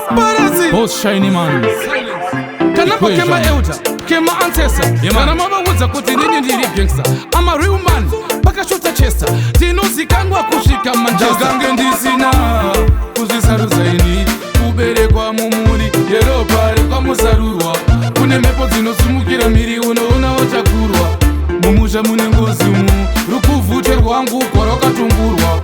Parasi. Boss Shiny Man. Kana Equation. kema elder, kema ancestor. Yeah, man. Kana mavaudza kuti ndini ndiri gangster. I'm a real man, pakashota chester. Ndinozikanwa kusvika Manchester. Ndakange ndisina kuzvisarudza ini, kuberekwa mumhuri yeropa rekwamusarurwa. Kune mhepo dzinosumukira mhiri, unoona watakurwa. Mumusha mune ngozi mu rukuvhute rwangu kwarwakatungurwa.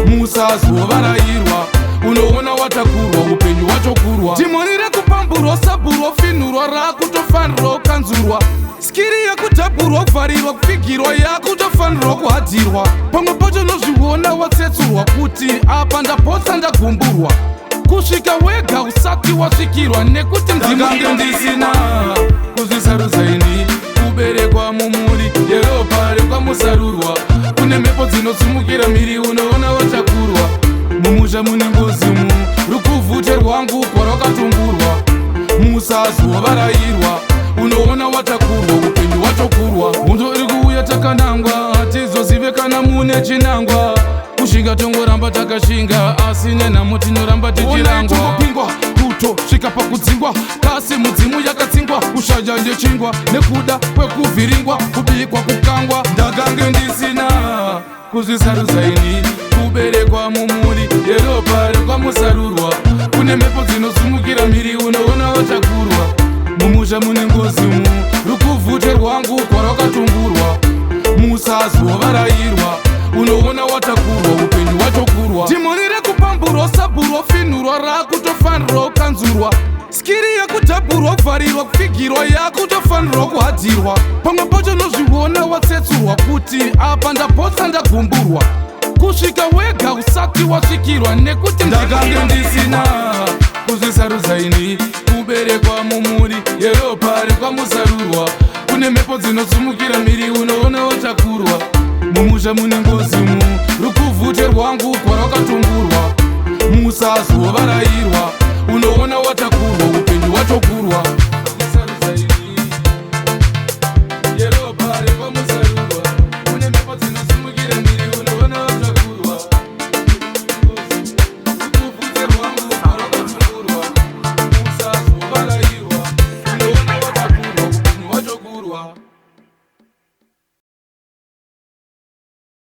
Musazovarayirwa, unoona watakurwa, upenyu wachokurwa. Dhimoni rekupamburwa, saburwa, finurwa, rakutofanirwa kukanzurwa. Skiri yekudhabhurwa, kuvharirwa, kupfigirwa, yakutofanirwa kuhadhirwa. Pamwe pacho nozviona watsetsurwa kuti apa ndapotsa ndagumburwa. Kusvika wega usati wasvikirwa nekuti Ndakange ndisina kuzvisarudza ini, kuberekwa mumhuri yeropa rekwamusarurwa. Kune mhepo dzinosumukira mhiri, unoona watakurwa. Mumusha mune ngozi mu rukuvhute rwangu kwarwakatungurwa. Musazovarayirwa, unoona watakurwa, upenyu wachokurwa. Hondo iri kuuya takanangwa, hatizozive kana mune chinangwa. Kushinga tongoramba takashinga, asi nenhamo tinoramba tichirangwa. Tongopingwa kutosvika pakudzingwa, kasi mudzimu yakatsingwa, kushaya yechingwa nekuda kwekuvhiringwa, kubikwa, kukangwa. Ndakange ndisina kuzvisarudza ini, kuberekwa mumhuri yeropa rekwamusarurwa. Kune mhepo dzinosumukira mhiri, unoona watakurwa. Mumusha mune ngozi mu rukuvhute rwangu kwarwakatungurwa. Musazovarayirwa, unoona watakurwa, upenyu wachokurwa. Dhimoni rekupamburwa, saburwa, finurwa, rakutofanirwa kukanzurwa. Skiri yekudhabhurwa, kuvharirwa, kupfigirwa, yakutofanirwa kuhadhirwa. Pamwe pacho nozviona watsetsurwa kuti apa ndapotsa ndagumburwa. Kusvika wega usati wasvikirwa nekuti Ndakange ndisina kuzvisarudza ini, kuberekwa mumhuri yeropa rekwamusarurwa. Kune mhepo dzinosumukira mhiri, unoona watakurwa. Mumusha mune ngozi mu rukuvhute rwangu kwarwakatungurwa. Musazovarayirwa, unoona watakurwa, upenyu wachokurwa.